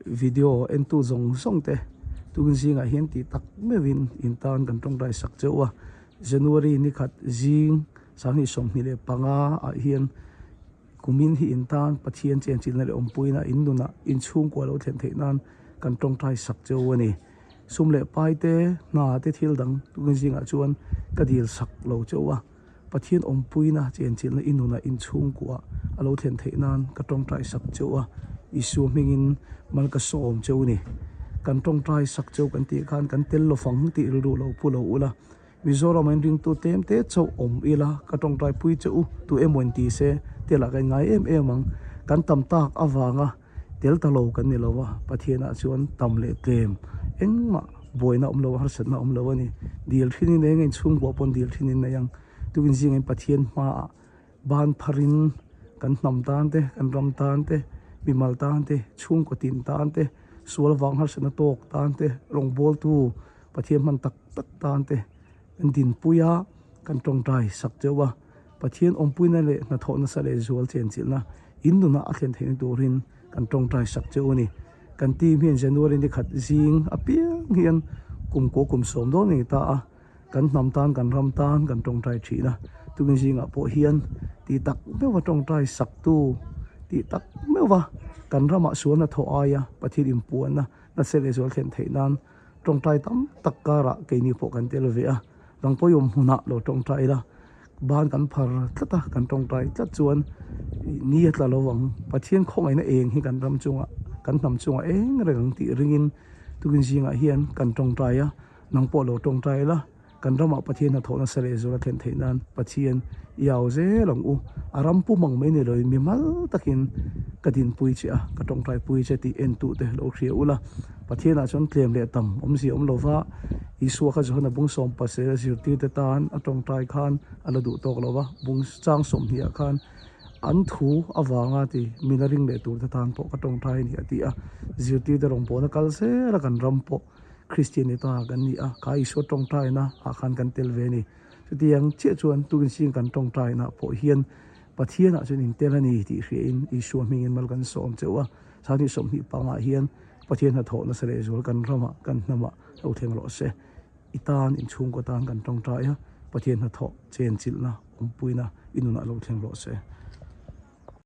Video entu zawng zawng te tun zingah hian tih tak meuhin in tan kan tawngtai sak cheu a. January ni khat zing 2025 ah hian kumin hi in tan Pathian chenchilhna leh awmpuina in nunah in chhungkua lo thlen theih nan kan tawngtai sak cheu a ni. Sum leh pai te, hna te thil dang tun zingah chuan ka dil sak lo cheu a. Pathian awmpuina chenchilhna i nunah in chhungkua a lo thlen theih nan ka tawngtai sak cheu a, Isua hmingin mal ka sawm cheu ni. Kan tawngtai sak cheu kan tih khan kan tel lo fang tih rilru lo pu lo ula, Mizoram ah in ringtu tlem te chauh awm ila ka tawngtai pui che u tu emaw in ti se tel ah ka inngai em em ang. Kan tam tak avanga tel ta lo kan ni lo a, Pathian ah chuan tam leh tlem engmah buaina awm lo a, harsatna awm lo a ni. Dil thin in eng in chhungkua pawn dil thin in nei ang. Tukin zingin Pathian hmaah ban pharin kan hnam tan te, kan ram tan te, mimal tan te, chhungkaw tin tan te, sual vang harsatna tawk tan te, rawngbawltu Pathian hman tak tak tan te kan dinpui a, kan tawngtai sak teuh a. Pathian awmpuina leh hnathawh nasa leh zual chenchilhna in nunah a thlen theihna turin kan tawngtai sak teuh a ni. Kan team hian January ni khat zing apiang hian kum kaw kum sawm dawn a ni ta a, kan hnam tan kan ram tan kan tawngtai thin a, tukin zingah pawh hian tih tak meuha tawngtai saktu tih tak meuha kan ramah sualna thawh aia Pathian inpuanna nasa leh zual thlen theih nan tawngtai tam tak karah keini pawh kan tel ve a, dang pawimawh hmunah lo tawngtai ila ban kan phar tlat a, kan tawngtai tlat chuan ni a tla lo ang, Pathian khawngaihna eng hi kan ram chungah kan hnam chungah eng reng ang tih ringin tukin zingah hian kan tawngtai a. Nang pawh lo tawngtai la, kan ramah Pathian hnathawh nasa leh zual a thlen theih nan Pathian i au zel ang u. A ram pum ang mai ni loin mi mal takin ka dinpui che a, ka tawngtaipui che tih entu te lo hria ula. Pathianah chuan tlem leh tam awmzia awm lova, Isua kha Johana bung sawm pasel zirtirte tan a tawngtai khan a la duh tawk lova, bung chang sawmhnih ah khan an thu avanga ti min a ring leh turte tan pawh ka tawngtai a ni a ti a. Zirtirte rawngbawlna kal zel a kan ram pawh. Kristian ni ta kan ni a, kha Isua tawngtaina ah khan kan tel ve a ni. Chutiang chiah chuan tukin kan tawngtaina pawh hian Pathianah chuan in tel a ni tih hriain Isua hmingin mal kan sawm cheuh a, Sangni 20 pangah hian Pathian hnathawh nasa leh zual kan ramah kan hnamah lo thleng rawh se. I tan in chhungkaw tan kan tawngtai a, Pathian hnathawh chenchilhna awmpuina i nunah lo thleng rawh se.